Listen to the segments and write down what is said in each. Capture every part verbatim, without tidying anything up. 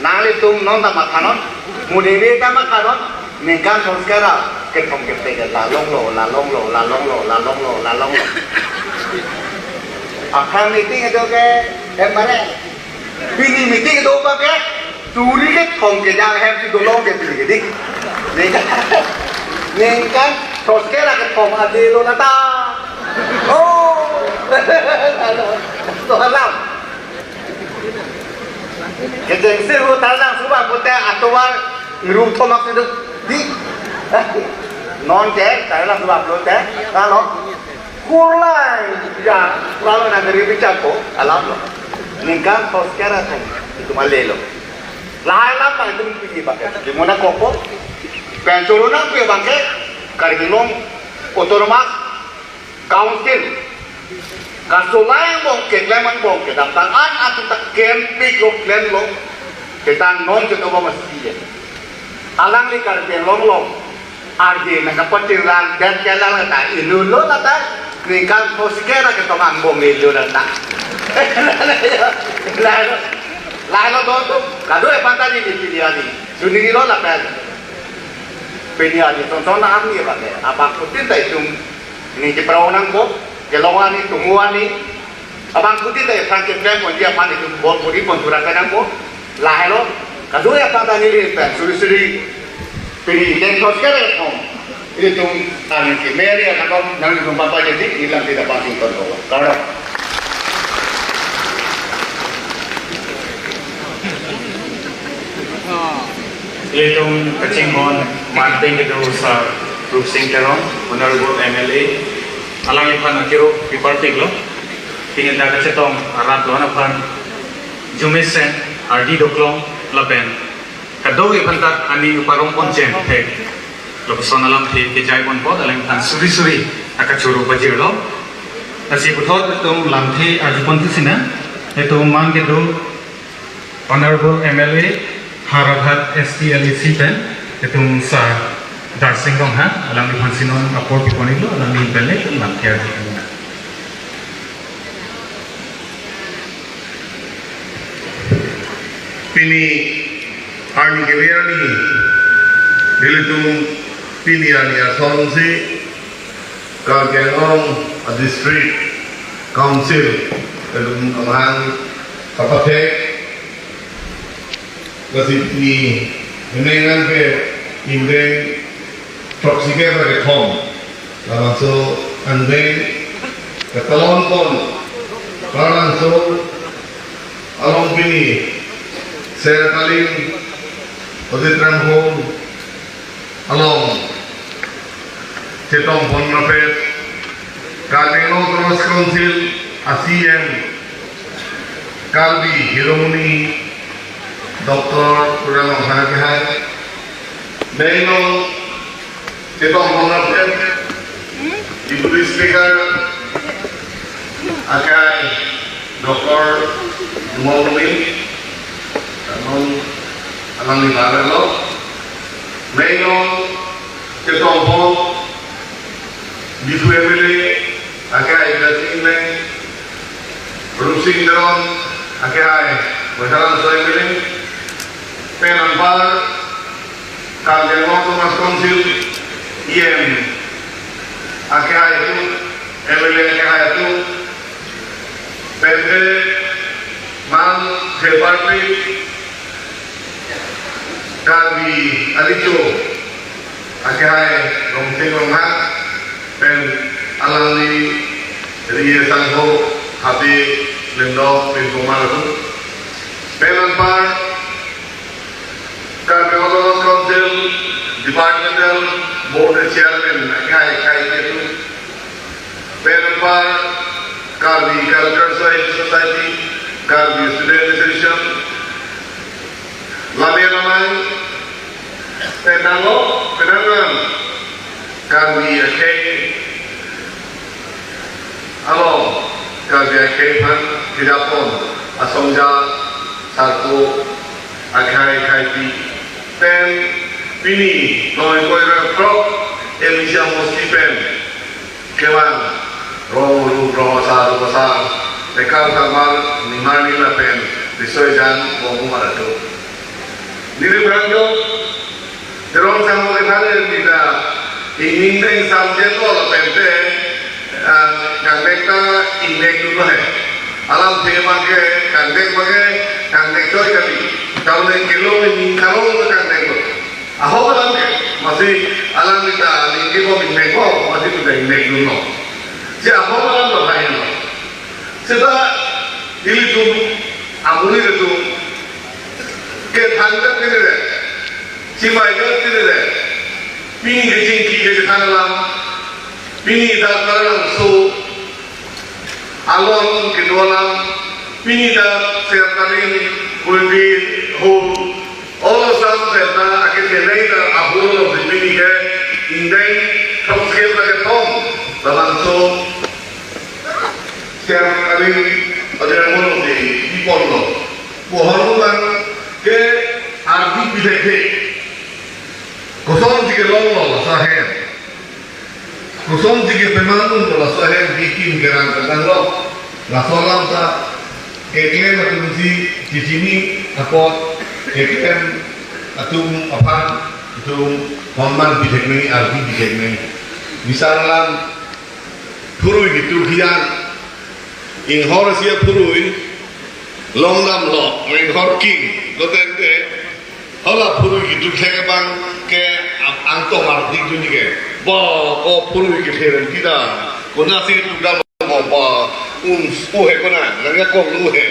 Nanglitum non ta mathanon, monit ta mathanon, ningkan throskep ra kethom kepet ke lalonglo, lalonglo, lalonglo, lalonglo, lalonglo. Aphrang meeting kedo ke, em mane, pini meeting kedo abang ke, suri kethom kejang hem si dolong ke pini ke di. Ningkan, ningkan throskep ra kethom adi lo nata. Oh, to alam. Kejengsi hu tarlang suba pute atovar iru thomak seduk di. Non ke tarlang suba pute, ano. Kurlai ya, lalu nang dari bicara ko, alam lo. Ningkan throskep ra thom, itum ale lo. Lahai alam abang itum pini abang ke. Di mona kopo, pensiun nang pi abang ke, Karbi Anglong Autonomous Council. Kasolai angbong ke, klem angbong ke, dam tang an atu ta kempik lo, klemlo. Ketang non kedo ba masi ya. Alangli Karbi Anglong long. Ardi nang kapatir lang, dan kelang ta, ilu lo la ta, ningkan throskep ra kethom angbong ilu la ta. Lahai lo, lahai lo do tu, kado-an aphan ta di pini arni. Suni lo lapen. Pini arni, ton ton arni abang ke. Abangphutin ta itum ningje prau nangpo, kelong arni, tumu arni. Abangphutin ta aphrang keklem ponji aphan itum bor puri pon pura ke nangpo. Lahai lo, kado-an aphan ta neli pen, suri suri. Pini ningkan throskep ra kethom. Ilitum arni ke meri akadom, nanglitum papa jadi, ilang tidak pasti ton ko. Kardom. Ilitum kachinghon manpeng kedo Sar Rupsing Teron, Honorable M L A, alangliphan akiro pipartik lo. Pini ta kachetong arat lo-an aphan, arjumesen, ardi doklong, lapen kado-an aphan ta aning parong pon chen thek. Lapuson alamthe kejai pon apot, alangliphan suri suri akachoro pajirlo. Lasi puthot itum lamthe arju pon thusi nang, itum man kedo Honorable M L A Howraghat S T L A C pen, itum Sar Darsing Ronghang, alangliphan si non apor pipon iklo, alangli pen le itum lamthe arju pon nang. Pini arni kevir arni, ilitum pini arni asonsi Karbi Anglong a District Council, ilitum amahang kapathek, lasi pini menengan ke ingdeng throksi kep ra kethom. Labangso angdeng ketalon pon, labangso along pini Sertaling Auditorium Hall along chetong pon rapet, Karbi Anglong Autonomous Council a C E M Karbi Shiromoni Doctor Tuliram Ronghang akehai, Bangalore chetong pon rapet, Deputy Speaker akehai Doctor Numal Momin, non alangli barelo, Bangalore chetong pon Diphu M L A akehai Bidya Sing Engleng, Rupsing Teron akehai Baithalangso M L A, pen anpar Karbi Anglong Autonomous Council E M akehai atum, M L A akehai atum, pen ke man theparpik Karbi Aricho akehai Rongting Ronghang pen alangli ri-e sangho Habe Lyngdoh Pin Kumar atum, pen anpar Karbi Autonomous Council Departmental Board Chairman akehai akehai atum, pen anpar Karbi Cultural Society, Karbi Student Association, lame lamai, penang lo, penang nang, Karbi akhei along, Karbi akhei aphan kejapon asongja sarpo akehai akehai pi, pen pini noi koi ra krok Elisa Mosti pen kevang rong ru rong asar ru asar, Ekal Karmar Nimar Nila pen Risoi Jan Bongmumar atum. Ini berang jo. Terong sang mo kethare kita ingning deng samjelo lapen te, ah, kangdeng ta ingdeng dulu he. Alam the make kangdeng make kangdeng choi kali. Kalau deng kilo ingning kalau kangdeng lo. Ahok alam ke masih alam kita lingki ko ingdeng ko masih kita ingdeng dulu. Si ahok alam lo lain lo. Seta ilitum amuni ilitum ke thangta tinire, chimai ta tinire, pini kechingki kechethan alam, pini ta karang so alon kedo alam, pini ta serkarin kulbi ho, all Assam ta akethenei ta ahul lo pini ke ingdeng thok sel ta kethom labangso Siang kali ada yang ngolong di, di pon lo. Pohon lo bang ke ardi bidek he. Kosonsi kelong lo laso ahem. Kosonsi kepemang lo laso ahem bikin kerang kentang lo. Laso alam ta keklem atumsi chichini apot keklem atum aphan itum honman bidek nangji, ardi bidek nangji. Misal alam phurui kitu hian, inghor sia phurui longdam lo, inghor king lo tente, hala phurui kitu thek abang ke ang- angtong ardik dun ke, ba, ko phurui ke theren kita, konatsi kitu dam lo, ba, un, uhe kona, nangya kong uhe.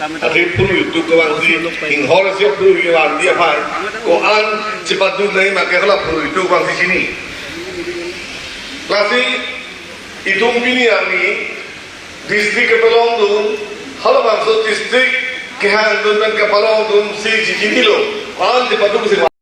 Ati phurui tu kevangsi, inghor sia phurui kevang dia phai, ko-an chepadu nai make hala phurui tu kevangsi chini. Lasi itum pini arni district kepalong dun, halabangso district kehang dun pen kepalong dunsi chichinilo, an di paduk si